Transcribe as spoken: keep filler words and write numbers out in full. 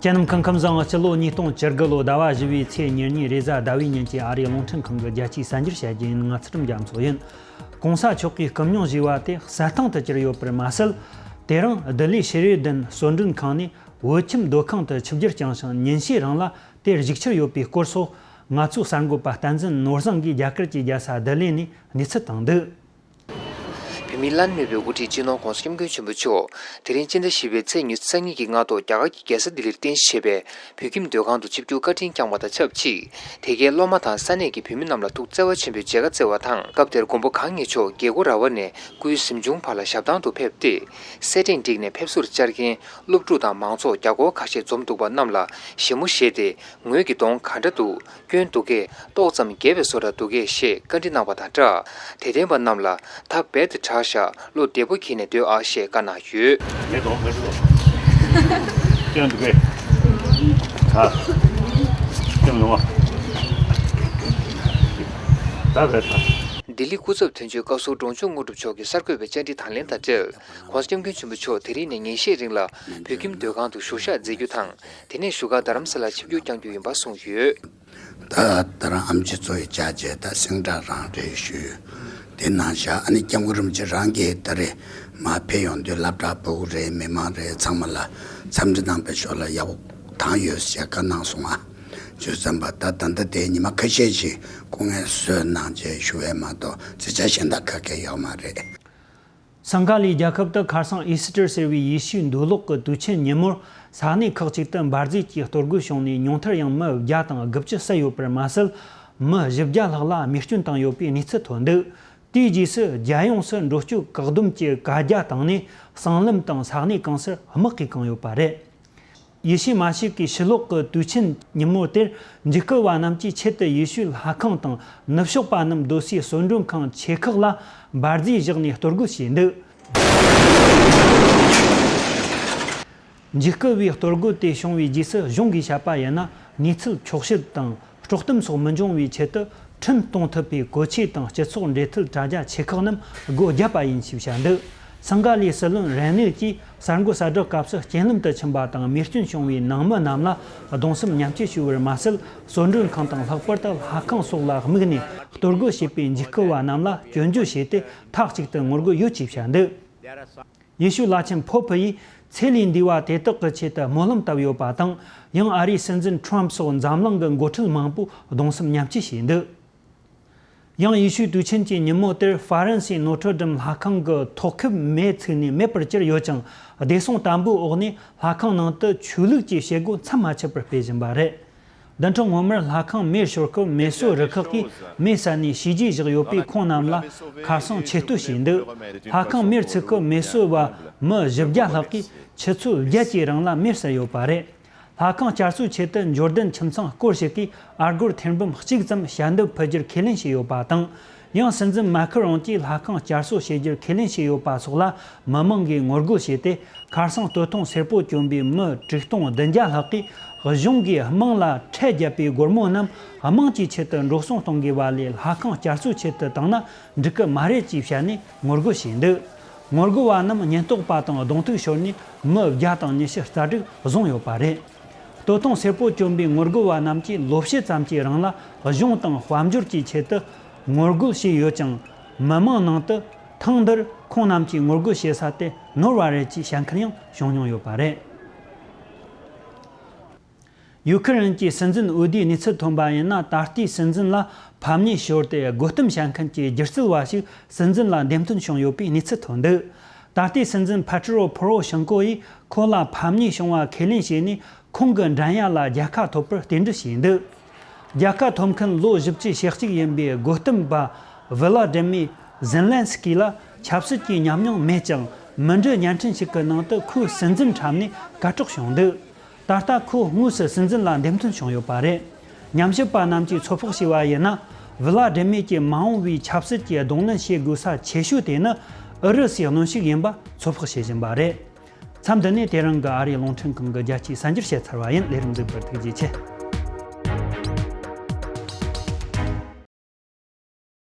ཁྱེད་རྣམས་སྐུ་ཁམས་བཟང་། སྤྱི་ལོ་ཉིས་སྟོང་བཅུ་དགུ་ལོ་ཟླ་བ་བཞི་པའི་ཚེས་ཉེར་གཉིས་རེས་གཟའ་ཟླ་བའི་ཉིན་གྱི་ཨ་རིའི་རླུང་འཕྲིན་ཁང་གི་རྒྱལ་སྤྱིའི་གསར་འགྱུར་བཤད་རྒྱུ་ཡིན། ང་ཚུལ་ཁྲིམས་རྒྱ་མཚོ་ཡིན། གོང་ས་མཆོག་གིས་སྐུ་མྱོང་བཞེས་པ་དེ་གསལ་ཐང་དུ་གྱུར་ཡོད་པར་མ་ཟད། དེ་རིང་ལྡི་ལིའི་ཤེ་རི་ཌན་གསོལ་མགྲོན་ཁང་ནས་བོད་ཁྱིམ་སྡོད་ཁང་དུ་ཆིབས་བསྒྱུར་བསྐྱངས་ཤིང་ཉིན་ཤས་རིང་ལ་དེར་བཞུགས་འཆར་ཡོད་པའི་སྐོར་སོགས། ང་ཚོའི་གསར་འགོད་པ་བསྟན་འཛིན་ནོར་བཟང་གིས་རྒྱ་གར་གྱི་རྒྱལ་ས་ལྡི་ལི་ནས་གནས་ཚུལ་བཏང་འདུག། བོད་མིའི་བླ་ན་མེད་པའི་དབུ་ཁྲིད་སྤྱི་ནོར་༧གོང་ས་༧སྐྱབས་མགོན་ཆེན་པོ་མཆོག་དེ་རིང་སྤྱི་ཟླ་བཞི་པའི་ཚེས་ཉི་ཤུ་རྩ་གཉིས་ཀྱི་སྔ་དྲོ་རྒྱ་གར་གྱི་རྒྱལ་ས་ལྡི་ལིར་རྟེན་གཞི་བྱས་པའི་བོད་ཁྱིམ་སྡོད་ཁང་དུ་ཆིབས་བསྒྱུར་བཀའ་དྲིན་བསྐྱངས་པ་དང་ཆབས་ཅིག། དེ་གའི་སློབ་མ་དང་ས་གནས་ཀྱི་བོད་མི་རྣམས་ལ་ཐུགས་བརྩེ་བ་ཆེན་པོས་མཇལ་ཁ་བསྩལ་བ་དང་། སྐབས་དེར་མགོན་པོ་གང་ཉིད་མཆོག་རྒྱལ་སྒོ་ར་བ་ནས་སྐུའི་གཟིམ་ཆུང་བར་ལ་ཞབས་བཏང་དུ་ཕེབས་ཏེ། སེར་ཕྲེང་བསྒྲིགས་ནས་ཕེབས་བསུར་བཅར་མཁན་སློབ་ཕྲུག་དང་མང་ཚོགས་བརྒྱ་སྐོར་ཁ་ཤས་འཛོམས་འདུག་པ་རྣམས་ལ་ཞལ་མོ་བཞེས་ཏེ། ངོས་ཀྱི་གདོང་ག་འདྲ་འདུག། སྐྱོན་འདུག་གས། ཏོག་ཙམ་རྒས་པའི་བཟོ་འདྲ་འདུག་གས་ཞེས་བཀའ་འདྲི་གནང་བ་དང་སྦྲགས། དད་ལྡན་པ་རྣམས་ལ་ད་རྦད་དེ་དྲག་ཤག། བློ་བདེ་པོ་གྱིས་ནས་སྡོད་ཨ་ཞེས་བཀའ་གནང་ཡོད། ངའི་གདོང་ཁ་ཤས་ལ་སྐྱོན་འདུག་གས། ད་སྐྱོན་ཡོང་བ། ད་རྦད་དྲག། ལྡི་ལི་སྐུ་ཚབ་དོན་གཅོད་བཀའ་ཟུར་འབྲོང་ཆུང་དངོས་གྲུབ་མཆོག་གིས་གསར་འགོད་པའི་བཅར་འདྲི་དང་ལེན་དང་འབྲེལ། ༧གོང་ས་༧སྐྱབས་མགོན་ཆེན་པོ་མཆོག་དེ་རིང་ནས་ཉིན་ཤས་རིང་ལ་བོད་ཁྱིམ་སྡོད་ཁང་དུ་བཞུགས་ཞག་མཛད་རྒྱུ་དང་། དེ་ནས་བཞུགས་སྒར་རྡ་རམ་ས་ལར་ཆིབས་བསྒྱུར་བསྐྱང་རྒྱུ་ཡིན་པ་གསུངས་ཡོད། ད་ད་རང་ཨེམ་ཆི་ཚོ་ཡི་བཅར་བྱས་ད་སེང་བྲག་རང་རེད་ཞུས། དེ་གནང་བཞག། ཨ་ནི་སྐྱབས་མགོན་རིན་པོ་ཆེ་རང་གིས་ད་རེས་མར་ཕེབས་ཡོང་དུས་སློབ་གྲྭ་ཕྲུ་གུ་རེད། མི་མང་རེད། ཚང་མ་ལ་འཚམས་འདྲི་གནང་བའི་ཞོར་ལ་ཡག་པོ་བཏང་ཡོད་ཟེར་བཀའ་གནང་སོང་ང་། བྱས་ཙང་ད་ད་ལྟ་དེ་ཉི་མ་ཁ་ཤས་ཤིག་སྐུ་ངལ་གསོས་གནང་བྱས་བཞུགས་པ་མ་གཏོགས་རྩིས་ཆ་གཞན་དག་ག་གེ་ཡོད་མ་རེད། སིངྒ་ལའི་རྒྱལ་ཁབ་ཏུ་ཁ་སང་ཨི་སི་ཊར་ཟེར་བའི་ཡེ་ཤུའི་འདུལ་ལོག་གི་དུས་ཆེན་ཉིན་མོར་ས་གནས་ཁག་ཅིག་ཏུ་འབར་རྫས་ཀྱི་གཏོར་རྒོལ་བྱུང་ནས་ཉུང་མཐར་ཡང་མི་བརྒྱ་དང་དགུ་བཅུ་བསད་ཡོད་པར་མ་ཟད། མི་བཞི་བརྒྱ་ལྷག་ལ་རྨས་སྐྱོན་བཏང་ཡོད་པའི་གནས་ཚུལ་ཐོན་འདུག། དེའི་རྗེས་སུ་རྒྱལ་ཡོངས་སུ་འགྲོ་སྐྱོད་བཀག་སྡོམ་གྱི་བཀའ་རྒྱ་བཏང་ནས་སྲང་ལམ་དང་ས་གནས་གང་སར་དམག་གིས་བཀང་ཡོད་པ་རེད། ཡེ་ཤུ་མ་ཤི་ཀའི་ཕྱི་ལོགས་ཀྱི་དུས་ཆེན་ཉིན་མོ་དེར་འཇིགས་སྐུལ་བ་རྣམས་ཀྱིས་ཆེད་དུ་ཡེ་ཤུའི་ལྷ་ཁང་དང་ནུབ་ཕྱོགས་པ་རྣམས་སྡོད་སའི་གསོལ་མགྲོན་ཁང་ཆེ་ཁག་ལ་འབར་རྫས་བཞག་ནས་གཏོར་རྒོལ་བྱས་འདུག། འཇིགས་སྐུལ་བའི་གཏོར་རྒོལ་དེ་བྱུང་བའི་རྗེས་སུ་གཞུང་གིས་བཤད་པ་ཡིན་ན། གནས་ཚུལ་འཁྱོག་བཤད་དང་དཀྲོག་གཏམ་སོགས་མི་འབྱུང་བའི་ཆེད་དུ་ཁྲིམས་གཏོང་ཐུབ་པའི་གོ་ཆས་དང་སྤྱི་ཚོགས་འབྲེལ་མཐུད་དྲ་རྒྱ་ཆེ་ཁག་རྣམས་སྒོ་བརྒྱབ་པ་ཡིན་ཞེས་བཤད་འདུག། སིངྒ་ལའི་སྲིད་བློན་རེ་ནིལ་གྱིས་གསར་འགོད་གསལ་བསྒྲགས་སྐབས་སུ་རྐྱེན་ལམ་དུ་ཕྱིན་པ་དང་རྨས་སྐྱོན་བྱུང་བའི་ནང་མི་རྣམས་ལ་གདུང་སེམས་མཉམ་སྐྱེད་ཞུ་བར་མ་ཟད། གསོལ་མགྲོན་ཁང་དང་ལྷག་པར་དུ་ལྷ་ཁང་སོགས་ལ་དམིགས་ནས་གཏོར་རྒོལ་བྱེད་པའི་འཇིགས་སྐུལ་བ་རྣམས་ལ་སྐྱོན་བརྗོད་བྱས་ཏེ་མཐའ་གཅིག་ཏུ་ངོ་རྒོལ་ཡོད་ཅེས་བཤད་འདུག། ཡེ་ཤུའི་བླ་ཆེན་ཕོ་ཕུ་ཡིས་ཚེ་ལས་འདས་པ་དེ་དག་གི་ཆེད་དུ་སྨོན་ལམ་བཏབ་ཡོད་པ་དང་། ཡང་ཨ་རིའི་སྲིད་འཛིན་ཁྲོམ་སོགས་འཛམ་གླིང་གི་འགོ་ཁྲིད་མང་པོས་གདུང་སེམས་མཉམ་སྐྱེད་བྱས་འདུག། ཡང་ཡེ་ཤུའི་དུས་ཆེན་གྱི་ཉིན་མོ་དེར་ཧྥ་རན་སིའི་ནོ་ཐྲོ་ཌམ་ལྷ་ཁང་གི་ཐོག་ཁུབ་མེ་ཚིག་ནས་མེད་པར་གྱུར་ཡོད་ཅིང་། བདེ་སྲུང་དམ་པོའི་འོག་ནས་ལྷ་ཁང་ནང་དུ་ཆོས་ལུགས་ཀྱི་བྱེད་སྒོ་མཚམས་མ་ཆད་པར་སྤེལ་བཞིན་པ་རེད། བདུན་ཕྲག་སྔོན་མར་ལྷ་ཁང་མེར་ཤོར་སྐབས་མེ་གསོད་རུ་ཁག་གིས་མེ་བསད་ནས་བྱས་རྗེས་བཞག་ཡོད་པས། ཁོང་རྣམས་ལ་ཁ་སང་ཆེ་བསྟོད་བྱས་འདུག། ལྷ་ཁང་མེར་ཚིག་སྐབས་མེ་གསོད་པ་མི་བཞི་བརྒྱ་ལྷག་གིས་ཆུ་ཚོད་བརྒྱད་ཀྱི་རིང་ལ་མེར་བསད་ཡོད་པ་རེད། ལྷ་ཁང་བསྐྱར་གསོའི་ཆེད་དུ་འབྱོར་ལྡན་ཁྱིམ་ཚང་སྐོར་ཞིག་གིས་ཨ་སྒོར་ཐེར་འབུམ་གཅིག་ཙམ་ཞལ་འདེབས་ཕུལ་རྒྱུར་ཁས་ལེན་བྱས་ཡོད་པ་དང་། ཡང་སྲིད་འཛིན་མཱ་ཁི་རོང་གིས་ལྷ་ཁང་བསྐྱར་གསོ་བྱེད་རྒྱུར་ཁས་ལེན་བྱས་ཡོད་པ་སོགས་ལ་མི་མང་གིས་ངོ་རྒོལ་བྱས་ཏེ། ཁ་སང་སྟོད་ཐུང་སེར་པོ་གྱོན་པའི་མི་དྲུག་སྟོང་བདུན་བརྒྱ་ལྷག་གིས་གཞུང་གིས་དམངས་ལ་ཁྲལ་བརྒྱབ་པའི་སྒོར་མོ་རྣམས་དམངས་ཀྱི་ཆེད་དུ་འགྲོ་སོང་གཏོང་དགོས་པ་ལས་ལྷ་ཁང་བསྐྱར་གསོའི་ཆེད་དུ་བཏང་ན་འགྲིག་གི་མ་རེད་ཅེས་བཤད་ནས་ངོ་རྒོལ་བྱས་འདུག། ངོ་རྒོལ་བ་རྣམས་ཉེན་རྟོག་པ་དང་གདོང་ཐུག་ཤོར་ནས་མི་བརྒྱ་དང་ཉི་ཤུ་རྩ་དྲུག་བཟུང་ཡོད་པ་རེད། སྟོད་ཐུང་སེར་པོ་གྱོན་པའི་ངོ་རྒོལ་བ་རྣམས་ཀྱིས་ལོ་ཕྱེད་ཙམ་གྱི་རིང་ལ་གཞུང་དང་དཔལ་འབྱོར་གྱི་ཆེད་དུ་ངོ་རྒོལ་བྱས་ཡོད་ཅིང་། མི་མང་ནང་དུ་ཐེངས་འདིར་ཁོང་རྣམས་ཀྱིས་ངོ་རྒོལ་བྱེད་ས་དེ་ནོར་བ་རེད་ཅེས་བཤད་མཁན་ཡང་བྱུང་མྱོང་ཡོད་པ་རེད། ཡུ་ཁི་རན་གྱི་སྲིད་འཛིན་འོས་བསྡུའི་གནས་ཚུལ་ཐོན་པ་ཡིན་ན། ད་ལྟའི་སྲིད་འཛིན་ལ་ཕམ་ཉེས་ཤོར་ཏེ་དགོད་གཏམ་བཤད་མཁན་གྱི་སྒྱུ་རྩལ་བ་ཞིག་སྲིད་འཛིན་ལ་འདེམས་ཐོན་བྱུང་ཡོད་པའི་གནས་ཚུལ་ཐོན་འདུག། ད་ལྟའི་སྲིད་འཛིན་ཕེ་ཏྲོ་པོ་རོ་ཤེན་ཀོ་ཡིས་ཁོ་ལ་ཕམ་ཉེས་བྱུང་བ་ཁས་ལེན་བྱས་ནས། ཁོང་གི་འགྲན་ཡ་ལ་རྒྱལ་ཁ་ཐོབ་པར་རྟེན་འབྲེལ་བྱས་འདུག། རྒྱལ་ཁ་ཐོབ་མཁན་ལོ་བཞི་བཅུ་ཞེ་གཅིག་ཡིན་པའི་དགོད་གཏམ་པ་ཝི་ལ་ཌི་མི་ཟེ་ལན་སི་ཀི་ལ་ཆབ་སྲིད་ཀྱི་ཉམས་མྱོང་མེད་ཀྱང་། མི་འབྲེལ་བརྙན་འཕྲིན་ཞིག་གི་ནང་དུ་ཁོའི་སྲིད་འཛིན་འཁྲབ་ནས་དཀའ་རྙོག་བྱུང་འདུག། ད་ལྟ་ཁོ་དངོས་སུ་སྲིད་འཛིན་ལ་འདེམས་ཐོན་བྱུང་ཡོད་པ་རེད། ཉམས་ཞིབ་པ་རྣམས་ཀྱིས་ཚོད་དཔག་བྱས་པ་ཡིན་ན། ཝི་ལ་ཌི་མི་ཀྱིས་མ་འོངས་པའི་ཆབ་སྲིད་ཀྱི་གདོང་ལེན་བྱེད་དགོས་ས་ཆེ་ཤོས་དེ་ནི་ཨུ་རུ་སུའི་གནོན་ཤུགས་ཡིན་པ་ཚོད་དཔག་བྱེད་བཞིན་པ་རེད། མཚམས་འདི་ནས་དེ་རིང་གི་ཨ་རིའི་རླུང་འཕྲིན་ཁང་གི་རྒྱལ་སྤྱིའི་གསར་འགྱུར་བཤད་ཚར་བ་ཡིན། ལས་རིམ་གཟིགས་པར་ཐུགས་རྗེ་ཆེ།